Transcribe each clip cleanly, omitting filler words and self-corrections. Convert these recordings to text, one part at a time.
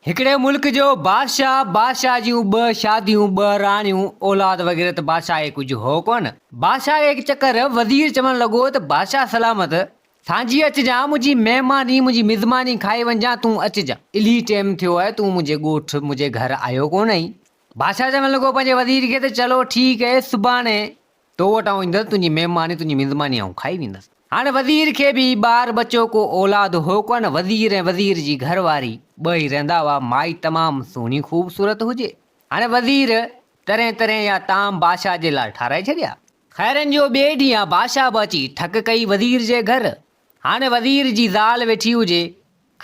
هڪڙي ملڪ جو بادشاهه، بادشاهه جون ٻه شاديون، ٻه راڻيون، اولاد وغيره ته بادشاهه کي ڪجهه هو ڪونه. بادشاهه کي هڪ چڪر وزير چوڻ لڳو ته بادشاهه سلامت، سانجهيء اچجان، منهنجي مهماني، منهنجي مزماني کائي وڃجان، تون اچجان. الهي ٽيم ٿيو آهي، تون منهنجي ڳوٺ، منهنجي گهر آيو ڪونه آهين. بادشاهه چوڻ لڳو پنهنجي وزير کي ته چلو ٺيڪ اهي، سڀاڻي تو وٽ آئون ايندس، تنهنجي مهماني، تنهنجي مزماني آئون کائي ويندس. هاڻي وزير کي به ٻار ٻچو ڪو اولاد هو ڪونه، وزير ۽ وزير جي گهر واري ٻئي رهندا هئا، مائي تمام سهڻي خوبصورت هجي. هاڻي وزير طرحين طرحين جا طعام بادشاهه جي لاء ٺاهرائي ڇڏيا. خيرن جو ٻئي ڏينهن بادشاهه به اچي ٺڪ ڪئي وزير جي گهر. هاڻي وزير جي زال ويٺي هجي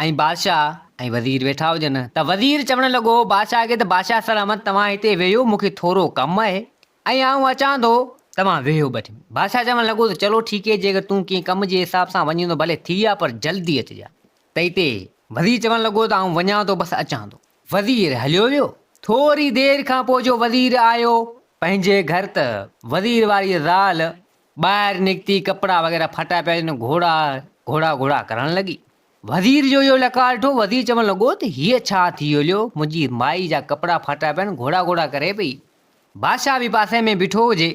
۽ بادشاهه ۽ وزير ويٺا هجن ته وزير چوڻ لڳو بادشاهه کي ته بادشاهه سلامت توهان هتي ويهو مون کي ٿورو ڪم آهي ۽ آئون اچان ٿو توهان ويهو ٻه ٽي بادشاهه چوڻ لڳو ته چلو ٺيڪ هي جيڪر تون ڪنهن ڪم جي حساب سان وڃين ٿو ڀلي ٿي آ پر جلدي اچجان ته هتي وزير چوڻ لڳو ته آئون وڃان ٿو بس اچان ٿو وزير هليو ويو ٿوري دير کان پوء جو وزير آيو پنهنجي گهر ته وزير واري زال ٻاهر نڪتي ڪپڙا وغيره ڦاٽا پيا هجن گهوڙا گهوڙا گهوڙا ڪرڻ لڳي. وزير جو اهو لقاء ڏٺو، وزير چوڻ لڳو ته هيء ڇا ٿي هليو، منهنجي مائي جا ڪپڙا ڦاٽا پيا آهن گهوڙا گهوڙا ڪري پئي. بادشاهه به پاسي ۾ بيٺو هجي.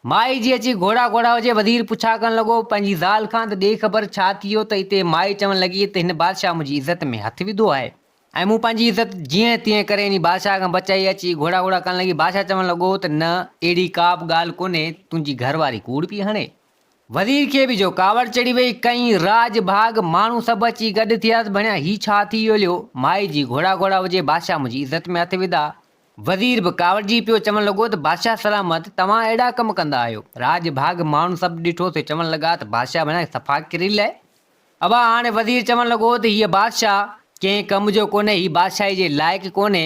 مائي جي اچي گهوڙا گهوڙا هجي، وزير پڇا ڪرڻ لڳو پنهنجي زال کان ته ڏي خبر ڇا ٿي ويو ته اتي مائي چوڻ لڳي ته هن بادشاهه منهنجي عزت ۾ هٿ وڌو آهي. ۽ مون پنهنجي عزت جيئن تيئن ڪري انهي بادشاهه کان بچائي اچي گهوڙا گهوڙا ڪرڻ لڳي. بادشاهه چوڻ لڳو ته نه اهڙي ڪا به ڳالهه ڪونهي، تنهنجي گهر واري ڪوڙ پئي هڻي. وزير کي به جو ڪاوڙ چڙهي وئي، ڪئين راڄ ڀاڳ ماڻهو سڀ اچي گڏ ٿيا ته ڀڻيا هي ڇا ٿي ويو ليو، مائي جي گهوڙا گهوڙا هجي، بادشاهه منهنجي عزت ۾ هٿ وڌا. وزير به ڪاوڙجي پيو، چوڻ لڳو ته بادشاهه سلامت توهان اهڙا ڪم ڪندا آهيو. راڄ ڀاڳ ماڻهو سڀ ڏٺو سي چوڻ لڳا ته بادشاهه ڀڻيا صفا ڪريل آهي. ابا هاڻي وزير چوڻ لڳو ته هيء بادشاهه ڪنهن ڪم جو ڪونهي، هي بادشاهي جي لائق ڪونهي.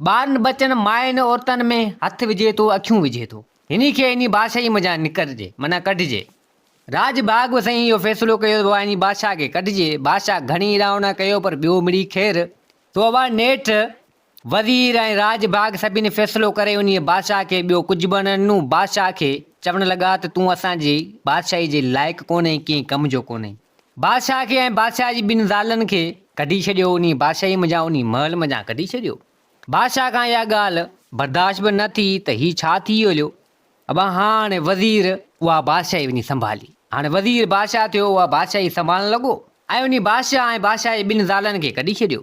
ٻارن ٻچن، ماين عورتن ۾ هٿ وجهي ٿو، اکيون وجهي ٿو. هني کي انهي بادشاهي منجهان نڪرجي، معنيٰ ڪڍجي. راڄ ڀاڳ به سائين اهو فيصلو ڪيو ته بابا انهي بادشاهه کي ڪڍجي. بادشاهه گهڻي ايڏانهن اونڏانهن ڪيو پر ٻيو مڙئي خير. سو ابا نيٺ وزير ۽ راڄ ڀاڳ سڀني فيصلو ڪري انهيء بادشاهه کي ٻيو ڪجهه به نه ڏنو. بادشاهه کي چوڻ لڳا ته تون اسان جي بادشاهي جي لائق ڪونهين، ڪنهن ڪم جو ڪونهين. بادشاهه کي ۽ بادشاهه جي ٻن زالن کي ڪڍي ڇڏيو، انهيء بادشاهي منجهان، انهيء محل منجهان ڪڍي ڇڏيو. بادشاهه کان اها ڳالهه برداشت به نه ٿي ته هي ڇا ٿي هليو. ابا هاڻ وزير اها بادشاهي وڃي سنڀالي. هاڻ وزير بادشاهه ٿيو، اها بادشاهي سنڀالڻ لڳو ۽ انهيء بادشاهه ۽ بادشاهه جي ٻن زالن کي ڪڍي ڇڏيو.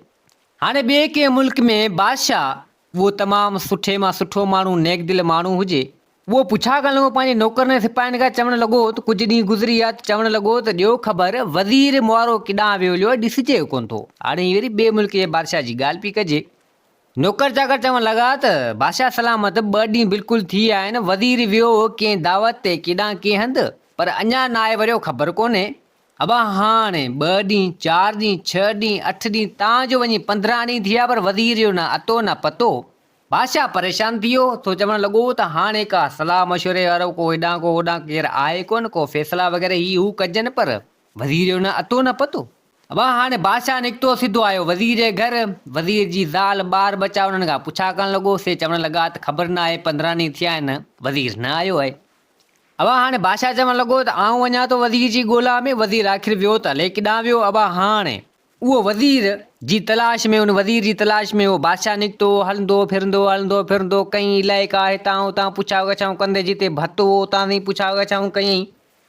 هاڻي ٻئي ڪنهن ملڪ ۾ بادشاهه اهو تمام سٺي مان سٺو ماڻهو نيڪ دل ماڻهو هجي. اهو پڇا ڪرڻ لڳو پنهنجي نوڪرن ۽ سپاهين کان چوڻ لڳو ته ڪجهه ڏينهن گذري ويا ته چوڻ لڳو ته ڏيو خبر وزير موارو ڪيڏانهن ويو هليو آهي ڏسجي ڪونه ٿو. هاڻي هي وري ٻئي ملڪ جي بادشاهه جي ڳالهه پئي ڪجي. نوڪر چاڪر چوڻ لڳا ته بادشاهه سلامت ٻه ڏينهن بلڪل ٿي ويا آهن وزير ويو هو ڪنهن دعوت تي ڪيڏانهن ڪنهن هنڌ پر اڃا ناهي وريو خبر ڪونهي. ابا هاڻي ٻه ڏينهن، چار ڏينهن، ڇهه ڏينهن، اٺ ڏينهن تان جو وڃي 15 ڏينهن ٿيا پر وزير جو نه اتو نه پتو. بادشاهه پريشان ٿي ويو، سو چوڻ لڳو ته هاڻي ڪا صلاح مشوري وارو ڪو هيڏانهن ڪو هوڏانهن ڪير آهي ڪونه، ڪو فيصلا وغيره هي هو ڪجن پر وزير جو نه اتو نه پتو. ابا هاڻي بادشاهه نڪتو سڌو آيو وزير جي گهر، وزير جي زال ٻار ٻچا انهن کان پڇا ڪرڻ لڳو، سي چوڻ لڳا ته خبر ناهي 15 ڏينهن ٿيا آهن وزير نه آيو آهي. ابا هاڻي بادشاهه چوڻ لڳو ته آئون وڃان ٿو وزير جي ڳولا ۾، وزير آخر ويو ته الائي ڪيڏانهن ويو، ابا هاڻي اهو وزير جي تلاش ۾ ان وزير جي تلاش ۾ اهو بادشاهه نڪتو، هلندو ڦرندو هلندو ڦرندو ڪئين علائقا هتان هتان پڇا ڳڇائون ڪندي جتي ڀت هو اتان تائين پڇا ڳڇائون ڪيائين،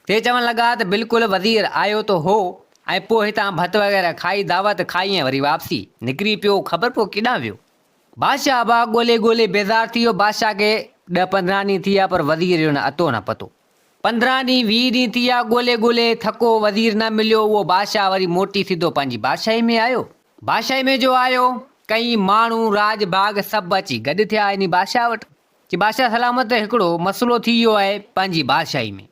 سي چوڻ لڳا ته بلڪل وزير آيو ته هو ۽ پوء هتان ڀت وغيره کائي دعوت کائي ۽ وري واپسي نڪري پيو، خبر پوء ڪيڏانهن ويو. بادشاهه به ڳولي ڳولي بيزار ٿي ويو. بادشاهه کي ڏهه 15 ڏينهن ٿي ويا پر وزير جو نه اتو نه پتو. 15 ڏينهن 20 ڏينهن ٿي ويا ڳولي ڳولي ٿڪو وزير نه مليو. اهو بادشاهه وري موٽي سڌو پنهنجي بادشاهي ۾ آيو. بادشاهي ۾ جو آيو ڪئين ماڻهو راڄ ڀاڳ سڀ اچي گڏ ٿيا انهي بادشاهه وٽ. چي بادشاهه سلامت هڪڙو مسئلو ٿي ويو آهي پنهنجي بادشاهي ۾.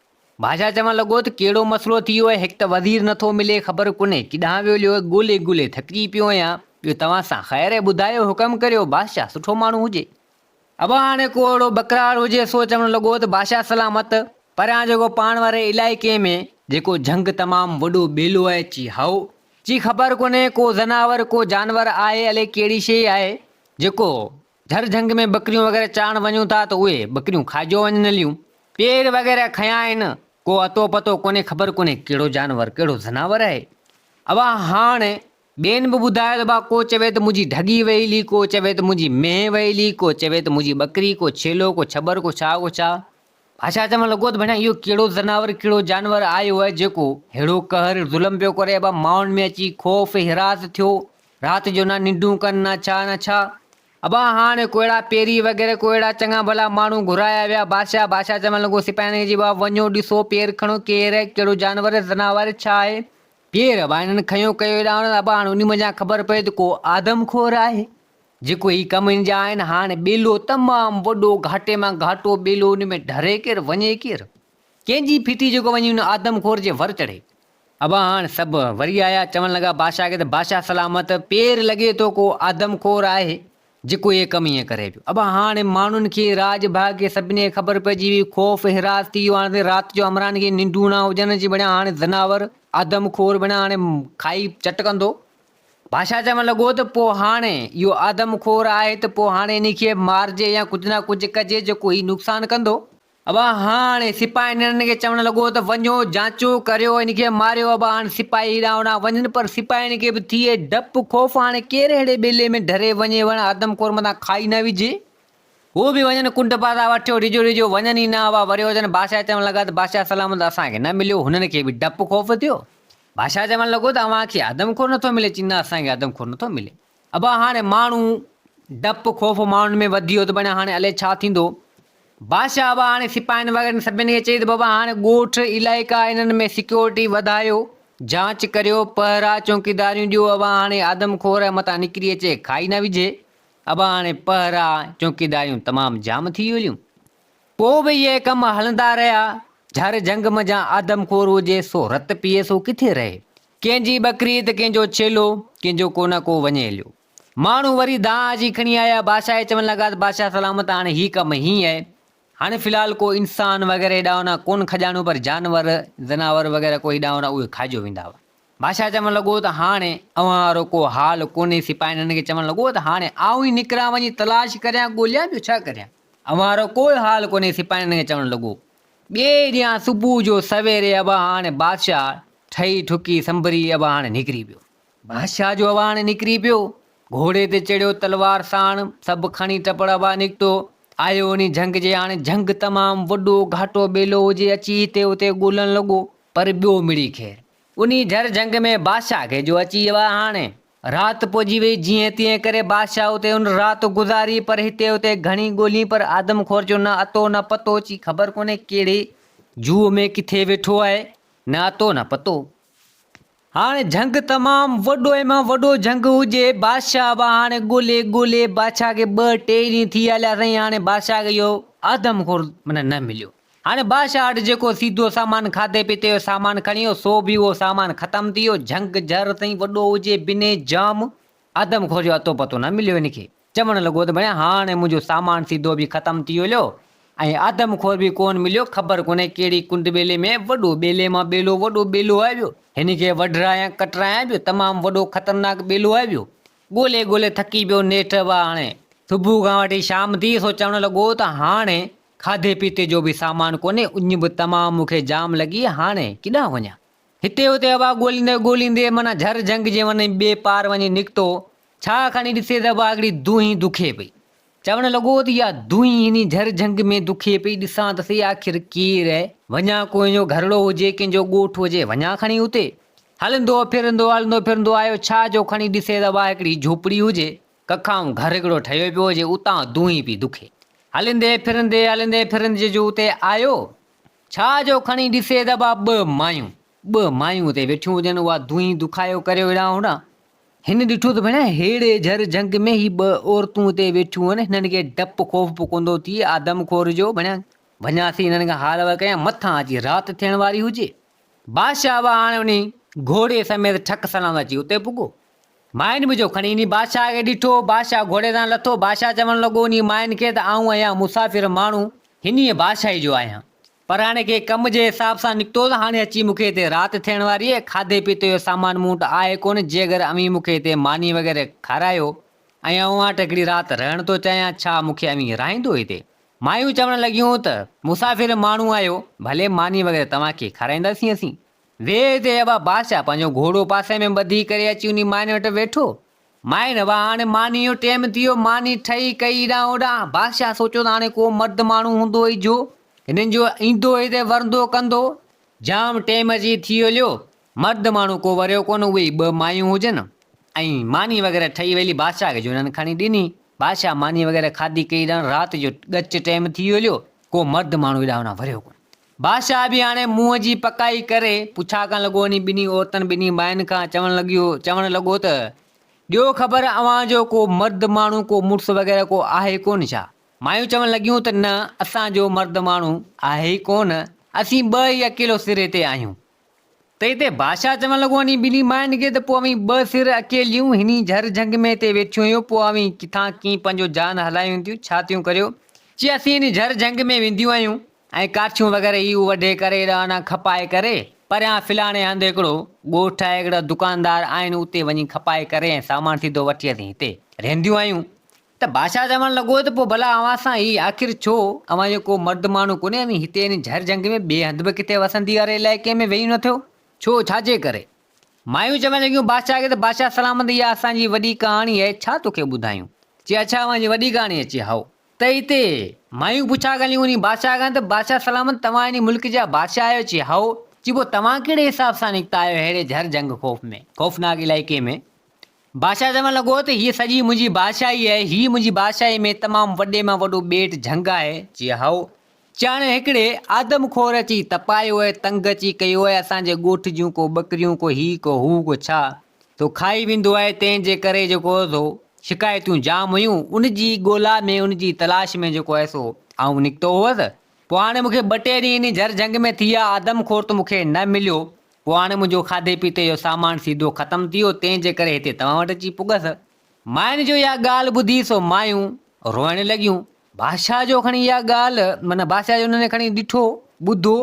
بادشاهه چوڻ لڳو ته ڪهڙو مسئلو ٿي ويو آهي، هڪ ته وزير نٿو ملي، خبر ڪونهي ڪيڏانهن ويو هليو آهي، ڳولي ڳولي ٿڪجي پيو آهيان، ٻيو توهان سان خير آهي ٻڌايو حڪم ڪريو، بادشاهه سٺو ماڻهو هجي. ابا هاڻي ڪو اهڙو ٻڪرار هجي سو چوڻ لڳو ته بادشاهه سلامت، پريان جيڪو پاڻ واري علائقي ۾ جيڪو جهنگ تمام وڏو ٻيلو آهي، چي هائو، چي خبر ڪونهي ڪو زناور ڪو جانور آهي الائي ڪهڙي شيء آهي جيڪو جھر جھنگ ۾ ٻڪريون وغيره چارڻ وڃون ٿا ته اهي ٻڪريون کائجيو وڃن هليون. پير وغيره کنيا آهن، ڪو اتو پتو ڪونهي خبر ڪونهي ڪهڙو جانور ڪهڙو زناور آهي. ابا هاڻ ٻين به ٻڌايو ته ڀاء ڪو چوي ته منهنجي ڍڳي وئي هلي، ڪو چوي ته منهنجي مينهن وئي هلي، ڪو چوي ته منهنجي ٻڪري، ڪو ڇيلو، ڪو ڇٻر، ڪو ڇا ڪو ڇا. بادشاهه چوڻ لڳو ته ڀيڻا اهو ڪهڙو زناور، ڪهڙو جانور آيو آهي جيڪو ههڙو قهر ظلم پيو ڪري. ابا ماڻهن ۾ اچي خوف هراس ٿيو، رات جو نه ننڊون ڪن نه ڇا نه ڇا. ابا هاڻ ڪو اهڙا پيري وغيره ڪو اهڙا چڱا ڀلا ماڻهو گهرايا ويا. بادشاهه بادشاهه چوڻ لڳو سپاهين کي چي بابا وڃو ڏسو پير کڻو ڪير آهي، ڪهڙو جانور زناور ڇا آهي. پير ابا هنن کنيو ڪيو هيڏانهن ابا هاڻ انهي منجهان خبر پئي ته ڪو آدم خور آهي. جيڪو هي ڪم هن جا آهن، هاڻ ٻيلو تمام وڏو گهاٽي مان گهاٽو ٻيلو ان ۾ ڍري ڪير وڃي ڪير؟ ڪنهن جي ڦٽي جيڪو وڃي ان آدم خور جي ور چڙهي. ابا هاڻ سڀ وري آيا چوڻ لڳا بادشاهه کي ته بادشاهه سلامت پير لڳي ٿو ڪو آدم خور آهي جيڪو اهي ڪم ائين ڪري پيو. ابا هاڻ ماڻهن کي راڄ ڀاڳ کي سڀني کي خبر پئجي وئي خوف هراس ٿي ويو هاڻ رات جو همراهن کي ننڊون نه هجن چي بڻيا هاڻ زناور آدم خور بڻيا هاڻي کائي چٽ ڪندو. بادشاهه چوڻ لڳو ته پوء هاڻي اهو آدم خور آهي ته پوء هاڻي انهي کي مارجي يا ڪجهه نه ڪجهه ڪجي جيڪو هي نقصان ڪندو. ابا هاڻي سپاهين هنن کي چوڻ لڳو ته وڃو جانچو ڪريو ان کي ماريو ابا هاڻي سپاهي هيڏانهن هوڏانهن وڃن پر سپاهين کي به ٿئي ڊپ خوف هاڻي ڪير اهڙي ٻيلي ۾ ڍري وڃي وڻ آدم خور متان کائي نه وجهي. هو به وڃن ڪنڊ پاسا وٺيو ڊڄو ڊڄو وڃن ئي نه ابا وريو اچن بادشاهه چوڻ لڳا ته بادشاهه سلامت اسان کي نه مليو هنن کي به ڊپ خوف ٿيو. بادشاهه چوڻ لڳو ته اوهان کي آدم خور نٿو ملي؟ چي نه اسان کي آدم خور نٿو ملي. ابا هاڻي ماڻهو ڊپ خوف ماڻهن ۾ وڌي ويو ته بڻيا هاڻي الائي ڇا ٿيندو. بادشاهه ابا هاڻي سپاهين وغيره سڀني کي چئي ته بابا هاڻي ڳوٺ علائقا انهن ۾ سيڪيورٽي وڌايو، جانچ ڪريو، پهرا چونڪيداريون ڏيو ابا هاڻي آدم خور متان نڪري اچي کائي نه وجهي. ابا هاڻي پهرا چونڪيداريون تمام جام ٿي ويون. پوء به اهي ڪم هلندا رهيا. جھر جھنگ منجھان آدم خور هجي سو رت پيئي سو ڪٿي رهي. ڪنهن جي ٻڪري ته ڪنهن جو ڇيلو، ڪنهن جو ڪو نه ڪو وڃي هليو. ماڻهو وري دانهن اچي کڻي آيا. بادشاهه کي چوڻ لڳا ته بادشاهه سلامت هاڻي هي ڪم هيئن آهي. هاڻي في الحال ڪو انسان وغيره هيڏانهن هوڏانهن ڪونه کڄاڻو پر جانور، زناور وغيره ڪو هيڏانهن هوڏانهن اهي کائجيو ويندا هئا. بادشاهه چوڻ لڳو ته هاڻي اوهان وارو ڪو حال ڪونهي. سپاهين هن کي چوڻ لڳو ته هاڻي آئون ئي نڪران وڃي تلاش ڪريان ڳوليان ٻيو ڇا ڪريان. اوهان وارو ڪو حال ڪونهي سپاهين کي چوڻ لڳو. ٻئي ڏينهن صبح جو سويري ابا هاڻي بادشاهه ٺهي ٺڪي سنڀري ابا هاڻي نڪري پيو. بادشاهه جو ابا هاڻي نڪري پيو. گهوڙي تي چڙهيو تلوار ساڻ سڀ کڻي ٽپڙ ابا نڪتو. آيو وڃي جهنگ جي هاڻي جهنگ تمام وڏو گهاٽو ٻيلو هجي اچي هتي هتي ڳولڻ لڳو پر ٻيو مڙئي خير. انهي جهر جهنگ ۾ بادشاهه کي جو اچي ابا هاڻي رات پئجي وئي، جيئن تيئن ڪري بادشاهه اتي ان رات گذاري، پر هتي اتي گهڻي ڳولهين پر آدم خور جو نه اتو نه پتو، چي خبر ڪونهي ڪهڙي جوء ۾ ڪٿي ويٺو آهي، نه اتو نه پتو. هاڻي جهنگ تمام وڏو ۽ مان وڏو جهنگ هجي، بادشاهه به هاڻي ڳولهي ڳولهي بادشاهه کي ٻه ٽي ڏينهن ٿي هليا سائين، هاڻي بادشاهه کي اهو آدم خور معنيٰ نه مليو. هاڻي بادشاهه وٽ جيڪو سيڌو سامان کاڌي پيتي جو سامان کڻي ويو، سو به اهو سامان ختم ٿي ويو. جهنگ جهر تائين وڏو هجي، بنهه جام. آدم خور جو اتو پتو نه مليو هن کي. چوڻ لڳو ته ڀڻيا هاڻي منهنجو سامان سيڌو به ختم ٿي ويو ۽ آدم خور به ڪونه مليو. خبر ڪونهي ڪهڙي ڪنڊ ٻيلي ۾ وڏو ٻيلي مان ٻيلو وڏو ٻيلو آيو. هن کي وڍرايان ڪٽرايان به تمام وڏو خطرناڪ ٻيلو آيو. ڳولي ڳولي ٿڪي پيو. نيٺ به هاڻي صبح کان وٺي شام ٿي، سو چوڻ لڳو ته هاڻي کاڌي پيتي جو به سامان ڪونهي، اڃ به تمام مون کي جام لڳي، هاڻي ڪيڏانهن وڃان؟ هتي هتي هوا ڳوليندي ڳوليندي معنيٰ جھر جھنگ جي وڃي ٻئي پار وڃي نڪتو، ڇا کڻي ڏسي ته اها هڪڙي دونهين دکي پئي. چوڻ لڳو ته اها دونهين هني جھر جھنگ ۾ دکي پئي، ڏسان ته سهي آخر ڪير اهي؟ وڃان ڪو هن جو گھرڙو هجي، ڪنهن جو ڳوٺ هجي، وڃان کڻي اتي. هلندو ڦرندو هلندو ڦرندو آيو، ڇا جو کڻي ڏسي ته اها هڪڙي جھوپڙي هجي، ڪکائون گهر هڪڙو ٺهيو پيو هجي، اتان دونهين پئي دکي. هلندي ڦرندي هلندي ڦرندي جو اتي آيو، ڇا جو کڻي ڏسي ته ابا ٻه مايون، ٻه مايون اتي ويٺيون هجن، اها دونهين دکايو ڪريو هيڏانهن هوڏانهن. هن ڏٺو ته ڀيڻا ههڙي جهر جهنگ ۾ هي ٻه عورتون اتي ويٺيون هن، هنن کي ڊپ خوف به ڪونه ٿو ٿئي، آدم خور جو، ڀيڻا وڃان ٿي هنن کان حال احوال ڪيان، مٿان اچي رات ٿيڻ واري هجي. بادشاهه به هاڻي انهي گهوڙي سميت ٺڪ سلام اچي اتي پڳو. ماين به جو کڻي انهي بادشاهه کي ڏٺو. بادشاهه گهوڙي تان لٿو. بادشاهه چوڻ لڳو انهي ماين کي ته آئون آهيان مسافر ماڻهو، هنيء بادشاهي جو آهيان. پر هاڻي ڪنهن ڪم جي حساب سان نڪتو ته هاڻي اچي مون کي هتي رات ٿيڻ واري آهي، کاڌي پيتي جو سامان مون وٽ آهي ڪونه، جي اگر اوهين مون کي هتي ماني وغيره کارايو ۽ آئون اوهان وٽ هڪڙي رات رهڻ ٿو چاهيان، ڇا مون کي اوهين رهائيندو هتي؟ مايون چوڻ لڳيون ته مسافر ماڻهو آهيو، ڀلي ماني وغيره توهان کي کارائينداسين اسين. ويهه هتي ابا بادشاهه پنهنجو گهوڙو پاسي ۾ ٻڌي ڪري اچي انهي ماين وٽ ويٺو. ماين ابا هاڻي ماني جو ٽيم ٿي ويو، ماني ٺهي ڪئي هيڏانهن هوڏانهن. بادشاهه سوچيو ته هاڻي ڪو مرد ماڻهو هوندو ئي جو هنن جو ايندو هتي ورندو ڪندو. جام ٽيم اچي ٿي هليو، مرد ماڻهو ڪو وريو ڪونه، اهي ئي ٻه مايون هجن ۽ ماني وغيره ٺهي ويلي بادشاهه کي جو هنن کڻي ڏني. بادشاهه ماني وغيره کاڌي ڪئي ڄڻ رات جو ڳچ ٽيم ٿي هليو، ڪو مرد ماڻهو هيڏانهن هوڏانهن وريو ڪونه. بادشاهه به هاڻي منهن جي پڪائي ڪري پڇا ڪرڻ لڳو انهي ٻنهي عورتن ٻنهي ماين کان چوڻ لڳيو چوڻ لڳو ته ڏيو خبر اوهان جو ڪو مرد ماڻهو ڪو مڙس وغيره ڪو آهي ڪونه ڇا؟ مايون چوڻ لڳيون ته نه اسان جو مرد ماڻهو آهي ئي ڪونه، اسين ٻه ئي اڪيلو سر هتي آهيون. ته هتي بادشاهه چوڻ لڳو انهي ٻنهي ماين کي ته پوء اوهين ٻه سر اڪيليون هني جهر جهنگ ۾ هتي ويٺيون آهيو پوء اوهين ڪٿان ڪيئن پنهنجو جان هلايون ٿيون ڇا ٿيون ڪريو؟ چي اسين هني جهر جهنگ ۾ وينديون آهيون ۽ ڪاٺيون وغيره هي هو وڍي ڪري هيڏانهن هوڏانهن کپائي ڪري پريان فلاڻي هنڌ هڪڙو ڳوٺ آهي هڪڙا دڪاندار آهن اتي وڃي کپائي ڪري ۽ سامان سيڌو وٺي اسين هتي رهنديون آهيون. ته بادشاهه چوڻ لڳو ته پوء ڀلا اوهان سان هي آخر ڇو؟ اوهان جو ڪو مرد ماڻهو ڪونهي؟ اوهين هتي هن جهر جهنگ ۾ ٻئي هنڌ به ڪٿي وسندي واري علائقي ۾ ويهي نه ٿيو؟ ڇو؟ ڇا جي ڪري؟ مايون چوڻ لڳيون بادشاهه کي ته بادشاهه سلامت اها اسان جي وڏي ڪهاڻي آهي، ڇا توکي ٻڌايون؟ چي اڇا اوهان جي وڏي ڪهاڻي آهي؟ چي هائو. ته هتي مايون پڇا ڪيون انهي بادشاهه کان ته بادشاهه سلامت توهان انهي ملڪ جا بادشاهه آهيو؟ چي هائو. چي پوء توهان ڪهڙي حساب سان نڪتا آهيو ههڙي جهر جهنگ خوف ۾ خوفناڪ علائقي ۾؟ بادشاهه چوڻ لڳو ته هيء سڄي منهنجي بادشاهي آهي، هيء منهنجي بادشاهيء ۾ تمام وڏي مان وڏو ٻيٽ جهنگ آهي. چي هائو. چي هاڻي هڪڙي آدم خور اچي تپايو آهي، تنگ اچي ڪيو آهي، اسان جي ڳوٺ جون ڪو ٻڪريون ڪو هي ڪو هو ڪو ڇا ٿو کائي ويندو آهي، تنهن جي ڪري جيڪو سو شڪايتون جام هيون، ان جي ڳولا ۾ ان جي تلاش ۾ جيڪو آهي سو آئون نڪتو هوس. پوء هاڻي مون کي ٻه ٽي ڏينهن انهي جهر جهنگ ۾ ٿي ويا، آدم خور ته مون کي نه مليو، پوء هاڻي منهنجو کاڌي پيتي جو سامان سيڌو ختم ٿي ويو، تنهن جي ڪري هتي توهان وٽ اچي پڳس. ماين جو اها ڳالهه ٻڌي سو مايون روئڻ لڳيون. بادشاهه جو کڻي اها ڳالهه، معنيٰ بادشاهه جو انهن کڻي ڏٺو، ٻڌو.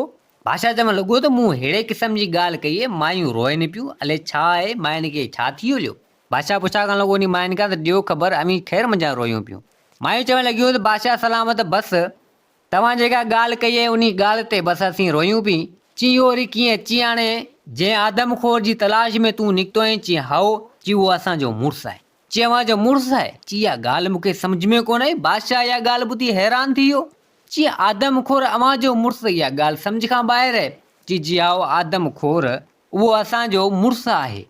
بادشاهه چوڻ لڳو ته مون ههڙي قسم جي ڳالهه ڪئي، مايون روئن پيون، الائي ڇا آهي، ماين کي ڇا ٿي هليو؟ بادشاهه پڇا ڪرڻ لڳو انهي ماين کان ته ڏيو خبر، اوهين خير منجهان رويون پيون. مايون چوڻ لڳيون ته بادشاهه سلامت بس، توهان جيڪا ڳالهه ڪئي ۽ انهي ڳالهه تي بس اسين رويون پي. چي اهو وري ڪيئن؟ چي هاڻي جنهن آدم خور جي تلاش ۾ تون نڪتو آهين؟ چي هائو. چي اهو اسان جو مڙس آهي. چي اوهان جو مڙس آهي؟ چي اها ڳالهه مون کي سمجهه ۾ ڪونه آئي. بادشاهه اها ڳالهه ٻڌي حيران ٿي ويو. چي آدم خور اوهان جو مڙس؟ اها ڳالهه سمجهه کان ٻاهر آهي. چي جي هائو آدم خور اهو اسان جو مڙس آهي.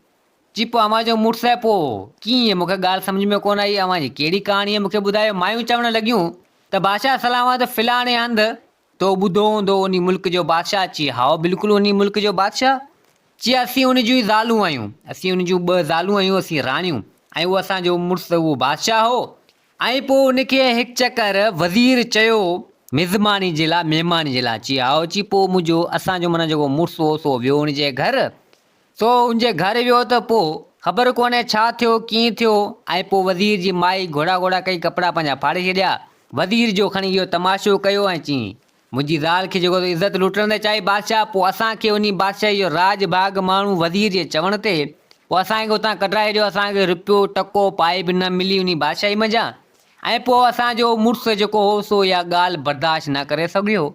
چي پوء اوهان جو مڙس آهي پوء ڪيئن؟ مون کي ڳالهه سمجهه ۾ ڪونه آئي، اوهان جي ڪهڙي ڪهاڻي آهي مون کي ٻڌايو. مايون چوڻ لڳيون ته بادشاهه سلامت فلاڻي هنڌ تو ٻڌو هوندو انهي ملڪ جو بادشاهه؟ چي هائو بلڪل انهي ملڪ جو بادشاهه. چي اسين ان جون ئي زالون آهيون، اسين ان جون ٻه زالون آهيون، اسين راڻيون ۽ اهو اسان جو مڙس اهو بادشاهه هو. ۽ پوء ان کي هڪ چڪر وزير چيو مزماني جي لاء مهماني جي لاء. چي هائو. چي پوء منهنجو اسان جو معنيٰ جيڪو مڙس هو سو ويو ان جي گهر سو ان جي گهر ويو ته پوء خبر ڪونهي ڇا ٿيو ڪيئن ٿيو ۽ پوء وزير جي مائي گهوڙا گهوڙا ڪئي ڪپڙا پنهنجا ڦاڙي ڇڏيا. وزير جو کڻي اهو تماشو ڪيو ۽ چيائين منهنجي زال کي جيڪو عزت لٽڻ ٿي چاهي بادشاهه پوء اسان کي انهي بادشاهي جو راڄ ڀاڳ ماڻهو وزير جي چوڻ تي پوء اسان کي اتان ڪڍرائي ڏيو اسان کي رپيو ٽڪو پائي به نه ملي انهي بادشاهي منجهان ۽ پوء اسان جو مڙس جيڪو هو سو اها ڳالهه برداشت نه ڪري سگهيو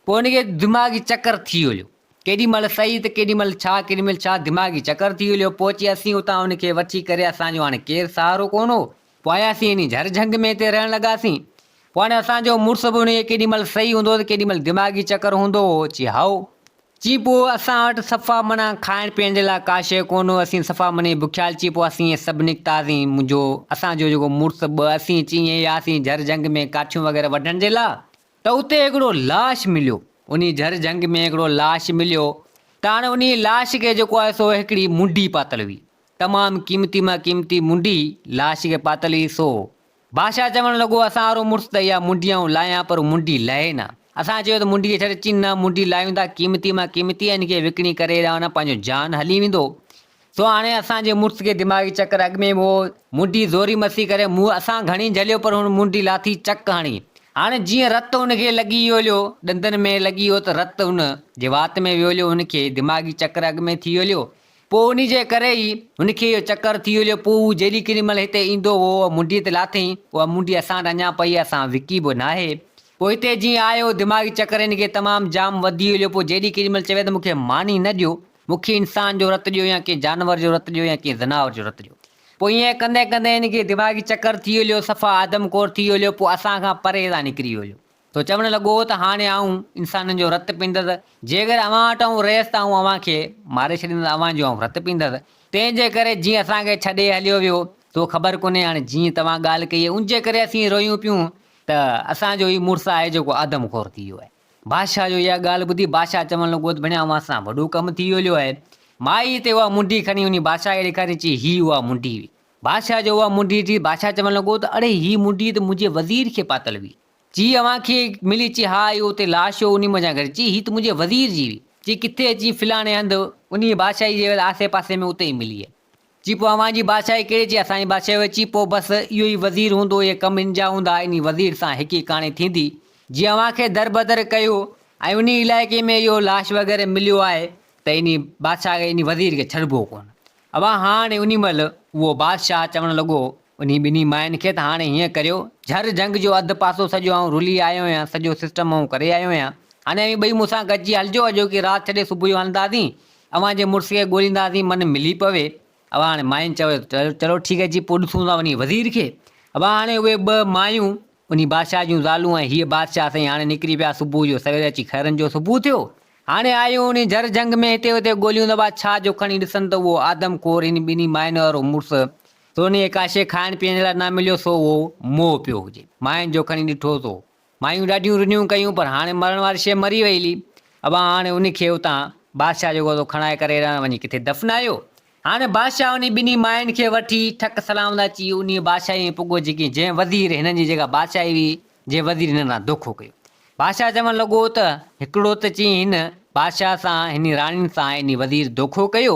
پوء ان کي دماغي چڪر ٿي هليو. ڪيڏي مھل سهي ته ڪيڏي مھل ڇا، ڪيڏي مھل ڇا، دماغي چڪر ٿي هليو. پوء چي اسين اتان ان کي وٺي ڪري اسان جو هاڻي ڪير سهارو ڪونه هو. پوء آياسين انهي جھر جھنگ ۾ هتي رهڻ لڳاسين. پوء هاڻي اسان جو مڙس به ان کي ڪيڏي مھل سهي هوندو هو ته ڪيڏي مھل دماغي چڪر هوندو هو. چي هائو. چي پوء اسان وٽ صفا معنيٰ کائڻ پيئڻ جي لاء ڪا شيء ڪونه هو. اسين صفا مني بکيال چي پوء اسين ائين سڀ نڪتاسين. منهنجو اسان جو جيڪو مڙس ٻه اسين چي ائين وياسين جھر جھنگ ۾ ڪاٺيون وغيره وڍڻ جي لاء. ته اتي هڪڙو لاش مليو. انهي جھر جھنگ ۾ هڪڙو لاش مليو ته هاڻي انهي لاش کي جيڪو آهي سو هڪڙي منڊي پاتل هئي. تمام قيمتي مان قيمتي منڊي لاش کي پاتل هئي سو بادشاهه چوڻ لڳو اسان وارو مڙس ته اها منڊي آئون لاهيان پر منڊي لهي نه. اسان چيو ته منڊي کي ڇڏ چين نه منڊي لاهيون ٿا قيمتي مان قيمتي آهي ان کي وڪڻي ڪري هيڏانهن هوڏانهن پنهنجو جان هلي ويندو. سو هاڻي اسان جي مڙس کي دماغي چڪر اڳ ۾ به هو. منڊي زوري مسي ڪري مون اسان گهڻي جهليو پر هن منڊي لاٿي چڪ هڻي. هاڻي جيئن رت هن کي لڳي ويو هليو، ڏندن ۾ لڳي ويو ته رت هن جي وات ۾ ويو هليو، هن کي دماغي چڪر اڳ ۾ ٿي ويو هليو. پوء انهي جي ڪري ئي هن کي اهو چڪر ٿي ويو هليو. پوء هو جيڏي ڪيڏي مهل هتي ايندو هو، اها منڊي ته لاٿئين، اها منڊي اسان وٽ اڃا پئي آهي، اسان وڪي به ناهي. پوء هتي جيئن آيو، دماغي چڪر هن کي تمام جام وڌي ويو هليو. پوء جيڏي ڪيڏي مهل چوي ته مون کي ماني نه ڏيو. مون کي انسان جو رت ڏيو يا ڪنهن جانور جو رت ڏيو يا ڪنهن زناور جو رت ڏيو. پوء ائين ڪندي ڪندي هن کي دماغي چڪر ٿي هليو، صفا آدم خور ٿي هليو، پوء اسان کان پري هتان نڪري هليو. سو چوڻ لڳو ته هاڻي آئون انسانن جو رت پيندس، جيڪر اوهان وٽ آئون رهيس ته آئون اوهان کي ماري ڇڏيندس، اوهان جو آئون رت پيندس. تنهن جي ڪري جيئن اسان کي ڇڏي هليو ويو، سو خبر ڪونهي هاڻي جيئن توهان ڳالهه ڪئي ان جي ڪري اسين رويون پيون ته اسان جو هي مڙس آهي جيڪو آدم خور ٿي ويو آهي. بادشاهه جو اها ڳالهه ٻڌي بادشاهه چوڻ لڳو ته ڀيڻا اوهان سان وڏو ڪم ٿي ويو آهي. مائي هتي اها منڍي کڻي وڃي بادشاهه کي ڏيکاري چي هي اها منڍي هئي. بادشاهه جو اها منڍي ڏٺي بادشاهه چوڻ لڳو ته اڙي هي منڍي ته منهنجي وزير کي پاتل هئي. چي اوهان کي ملي چي ها اهو اتي لاش هو انهي منجهان گهڙي چي هي ته منهنجي وزير جي هئي. چي ڪٿي چي فلاڻي هنڌ انهي بادشاهي جي آسي پاسي ۾ اتي ئي ملي آهي. چي پوء اوهان جي بادشاهي ڪهڙي؟ چي اسان جي بادشاهي اهي. چي پوء بس اهو ئي وزير هوندو، اهي ڪم هن جا هوندا، انهي وزير سان هڪ ئي ڪهاڻي ٿيندي. جي اوهان کي دربدر ڪيو ۽ انهي علائقي ۾ اهو لاش وغيره مليو آهي ته انهي بادشاهه کي انهي وزير کي ڇڏبو ڪونه. اوهان هاڻي انهي مهل اهو بادشاهه چوڻ لڳو انهي ٻنهي ماين کي ته هاڻي هيئن ڪريو، جهر جهنگ جو اڌ پاسو سڄو آئون رلي آيو آهيان، سڄو سسٽم آئون ڪري آيو آهيان، هاڻي اوهين ٻئي مون سان گڏجي هلجو، اڄوڪي رات ڇڏي صبح جو هلنداسين، اوهان جي مڙس کي ڳولينداسين من ملي پوي. ابا هاڻي ماين چيو ته چلو ٺيڪ آهي جي پوء ڏسون ٿا وڃي وزير کي. ابا هاڻي اهي ٻه مايون انهي بادشاهه جون زالون ۽ هيء بادشاهه سائين هاڻي نڪري پيا صبح جو سوير اچي خيرن جو صبح ٿيو. هاڻي آيون انهي جهر جهنگ ۾ هتي هتي ڳوليون ته ابا ڇا جو کڻي ڏسن ته اهو آدم خور هن ٻنهي ماين وارو مڙس سو انهيء ڪا شيء کائڻ پيئڻ جي لاء نه مليو سو اهو موهه پيو هجي. ماين جو کڻي ڏٺو سو مايون ڏاڍيون رنيون ڪيون پر هاڻي مرڻ واري شيء مري وئي هلي. ابا هاڻي ان کي اتان بادشاهه جيڪو ٿو کڻائي ڪري هيڏانهن وڃي ڪٿي دفنايو. هاڻي بادشاهه انهي ٻنهي ماين کي وٺي ٺڪ سلام سان اچي انهيء بادشاهي ۾ پڳو جيڪي جنهن وزير هنن جي جيڪا بادشاهي هئي جنهن وزير هنن سان دوکو ڪيو. بادشاهه چوڻ لڳو ته هڪڙو ته چئين هن بادشاهه سان هني راڻين سان انهي وزير دوکو ڪيو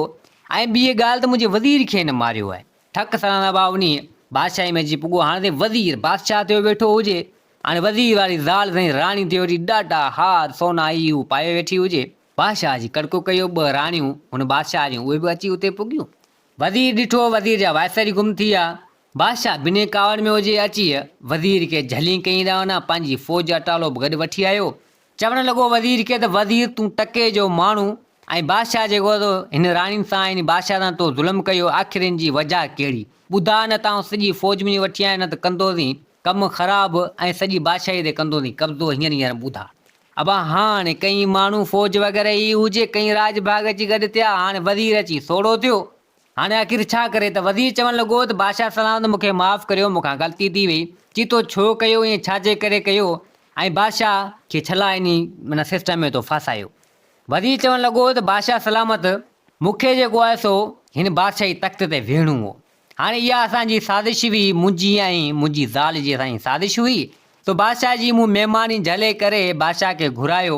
۽ ٻي ڳالهه ته منهنجي وزير کي هن ماريو آهي. ٺڪ سلام ابا انهيء بادشاهي ۾ اچي پڳو. هاڻي سائين وزير بادشاهه ٿيو ويٺو هجي. هاڻي وزير واري زال سائين راڻي ٿيو ويٺي ڏاڍا هار سونا هي هو پايو ويٺي هجي. بادشاهه اچي ڪڙڪو ڪيو، ٻه راڻيون هن بادشاهه جون اهي به اچي اتي پڳيون. وزير ڏٺو وزير جا وائسر ئي گم ٿي ويا. بادشاهه بنهه ڪاوڙ ۾ هجي اچي وزير کي جهلي ڪئين ڏانهن پنهنجي فوج اٽالو به گڏ وٺي آيو. چوڻ لڳو وزير کي ته وزير تون ٽڪي جو ماڻهو ۽ بادشاهه جيڪو تو هن راڻين سان ۽ بادشاهه سان تو ظلم ڪيو آخر ان جي وجهه ڪهڙي ٻڌاء نه ته آئون سڄي فوج منهنجي وٺي آيان نه ته ڪندوسين ڪم خراب ۽ سڄي بادشاهي تي ڪندوسين قبضو هينئر هينئر ٻڌاء ابا هاڻ ڪئين ماڻهو فوج وغيره هي هجي ڪئين راڄ ڀاڳ اچي گڏ ٿيا هاڻ وزير اچي سوڙهو ٿيو هاڻي آخر ڇا ڪري ته وزير چوڻ لڳو ته بادشاهه سلامت مون کي معاف ڪريو مون کان غلطي ٿي وئي چي تو ڇو ڪيو ائين ڇا جي ڪري ڪيو ۽ بادشاهه کي ڇلا انهي معنيٰ سسٽم ۾ تو ڦاسايو وزير چوڻ لڳو ته بادشاهه سلامت مون کي جيڪو آهي سو هن بادشاهي تخت تي ويهڻو هو هاڻي اها اسان جي سازش هئي منهنجي ۽ منهنجي زال جي اسان جي سازش هئي سو بادشاهه جي مون مهماني جهلي ڪري بادشاهه کي گهرايو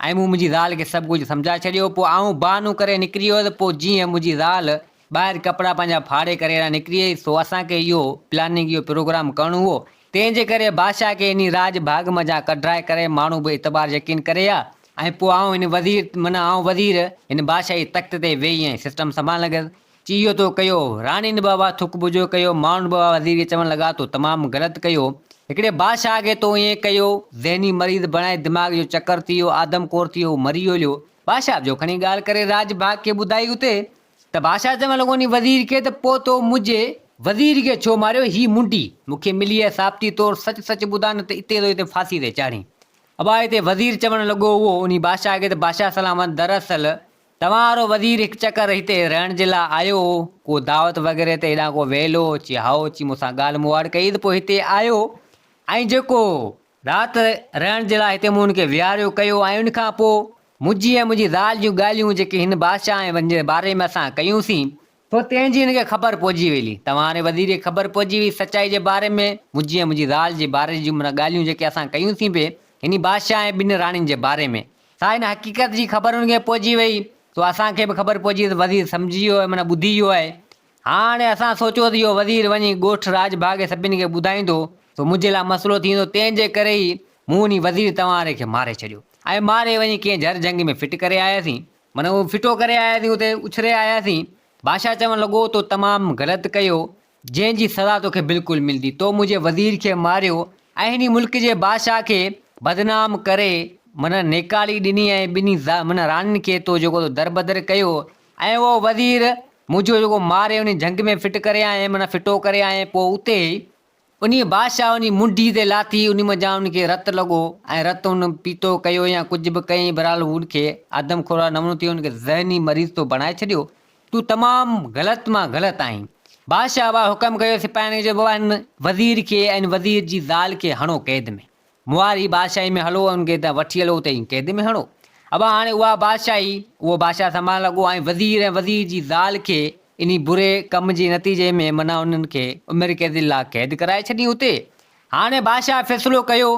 ۽ مون منهنجي زال کي سڀ ڪجهه سمجهائي ڇڏيو. پوء آئون بهانو ڪري نڪري ويس. پوء جيئن منهنجي زال ٻاهر ڪپڙا پنهنجا ڦاڙي ڪري هيڏانهن نڪري آئي، سو اسان کي اهو پلاننگ، اهو پروگرام ڪرڻو هو. تنهن جي ڪري بادشاهه کي انهي راڄ ڀاڳ منجهان ڪڍرائي ڪري ماڻهو به اعتبار يقين ڪري ها ۽ پوء آئون هن وزير معنيٰ آئون وزير هن بادشاهي تخت تي ويهي ۽ سسٽم سنڀالڻ لڳس. چي اهو تو ڪيو؟ راڻين به اها ٿڪ بجو ڪيو، ماڻهن به وزير کي چوڻ لڳا تو تمام غلط ڪيو، هڪڙي بادشاهه کي تو ائين ڪيو، ذهني مريض بڻائي دماغ جو چڪر ٿي ويو، آدم خور ٿي ويو، هو مري ويو. بادشاهه به جو کڻي ڳالهه ڪري راڄ ڀاڳ کي ٻڌائي اتي ته بادشاهه چوڻ لڳو انهي وزير کي ته پوء تو منهنجي وزير کي ڇو ماريو، هي منڊي مون کي ملي آهي ثابتي طور سچ سچ ٻڌاء نه ته اتي تو اتي ڦاسي تي چاڙهين. ابا اتي وزير چوڻ لڳو اهو انهي بادشاهه کي ته بادشاهه سلامت دراصل توهان وارو وزير هڪ چڪر هتي رهڻ جي لاء آيو هو، ڪو دعوت وغيره تي هيڏانهن ڪو ويل هو، چي هائو، چي مون سان ڳالهه مهاڙ ڪئي ته پوء هتي آيو ۽ جيڪو رات رهڻ جي لاء هتي مون هن کي ويهاريو ڪيو ۽ ان کان پوء منهنجي ۽ منهنجي زال جون ڳالهيون جيڪي هن بادشاهه ۽ هن جي باري ۾ اسان ڪيون سين، سو تنهن جي هن کي خبر پئجي ويلي. توهان واري وزير کي خبر پئجي وئي سچائي جي باري ۾ منهنجي ۽ منهنجي زال جي باري جون معنيٰ ڳالهيون جيڪي اسان ڪيون سين پئي هن بادشاهه ۽ ٻن راڻين جي باري ۾. سا ان حقيقت جي خبر هن کي پئجي وئي، سو اسان کي به خبر پئجي وئي ته وزير سمجهي ويو آهي معنيٰ ٻڌي ويو آهي. هاڻي اسان سوچيو ته اهو وزير وڃي ڳوٺ راڄ ڀاڳ سڀني کي ٻڌائيندو، سو منهنجي لاء مسئلو ٿيندو، تنهن جي ڪري ئي مون انهي وزير توهان واري کي ماري ڇڏيو ۽ ماري وڃي ڪنهن جهر جهنگ ۾ فٽ ڪري آياسين. معنيٰ اهو ڦٽو ڪري آياسين، اتي اڇري آياسين. بادشاهه چوڻ لڳو، تو تمام غلط ڪيو، جنهن جي سزا توکي بلڪل ملندي. تو منهنجي وزير کي ماريو ۽ هن ملڪ جي بادشاهه کي بدنام ڪري معنيٰ نيڪالي ڏني ۽ ٻنهي معنيٰ راڻين کي تو جيڪو تو دربدر ڪيو. ۽ اهو وزير منهنجو جيڪو ماري انهي جهنگ ۾ فٽ ڪري آئين معنيٰ ڦٽو ڪري آئين پوء اتي ئي انهيء بادشاهه انهي منڍي تي لاٿي، انهي منجهان ان کي رت لڳو ۽ رت هن پيتو ڪيو يا ڪجهه به ڪيائين، بهرحال هو ان کي آدم خورا نمونو ٿي ان کي ذهني مريض تو بڻائي ڇڏيو. تون تمام غلط مان غلط آهين. بادشاهه اها حڪم ڪيو سپاهين کي چيو بابا هن وزير کي ۽ هن وزير جي زال کي هڻو قيد ۾. مواري بادشاهي ۾ هلو ۽ ان کي هتان وٺي هلو اتي قيد ۾ هڻو. ابا هاڻي اها بادشاهي اهو بادشاهه سنڀالڻ لڳو ۽ وزير ۽ وزير جي زال کي انهي بري ڪم جي نتيجي ۾ معنيٰ انهن کي عمر قيد لاء قيد ڪرائي ڇڏين اتي هاڻي بادشاهه فيصلو ڪيو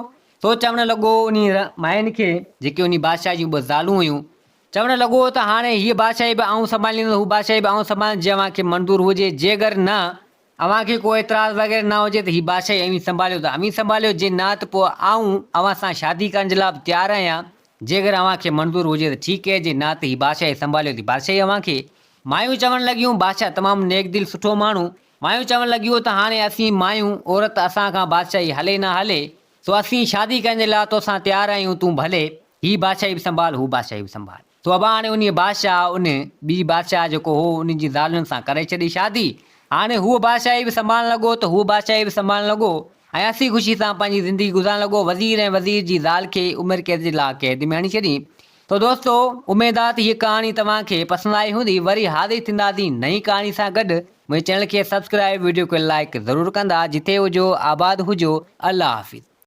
سو چوڻ لڳو انهي ماين کي جيڪي انهي بادشاهه جون ٻه زالون هيون چوڻ لڳو ته هاڻي هيء بادشاهي به آئون سنڀاليندس هو بادشاهي به آئون سنڀاليندس جي اوهان کي منظور هجي جيگر نه اوهان کي ڪو اعتراض وغيره نه هجي ته هي بادشاهي اوهين سنڀاليو ته اوهين سنڀاليو، جي نه ته پوء آئون اوهان سان شادي ڪرڻ جي لاء به تيار آهيان، جيڪر اوهان کي منظور هجي ته ٺيڪ اهي، جي نه ته هي بادشاهي سنڀاليو ته هي بادشاهي اوهان کي. مايون چوڻ لڳيون، بادشاهه تمام نيڪ دل سٺو ماڻهو. مايون چوڻ لڳيون ته هاڻي اسين مايون، عورت، اسان کان بادشاهي هلي نه هلي، سو اسين شادي ڪرڻ جي لاء توسان تيار آهيون، تون ڀلي هي بادشاهي به سنڀال، هو بادشاهي به سنڀال. سو ابا هاڻي انهيء بادشاهه ان ٻي بادشاهه جيڪو هو ان جي زالن سان ڪري ڇڏي شادي. هاڻي هو بادشاهي به سنڀالڻ لڳو ته هو بادشاهي به سنڀالڻ لڳو ۽ هسي خوشي سان پنهنجي زندگي گذارڻ لڳو. وزير ۽ وزير جي زال کي عمر قيد جي لاء قيد ۾ هڻي ڇڏين. سو دوستو اميد آ ته هيء ڪهاڻي توهان کي پسند آئي هوندي. وري حاضر ٿينداسين نئين ڪهاڻي سان گڏ. منهنجي چينل کي سبسڪرائيب وڊيو کي لائيڪ ضرور ڪندا. جتي هجو آباد هجو. الله حافظ.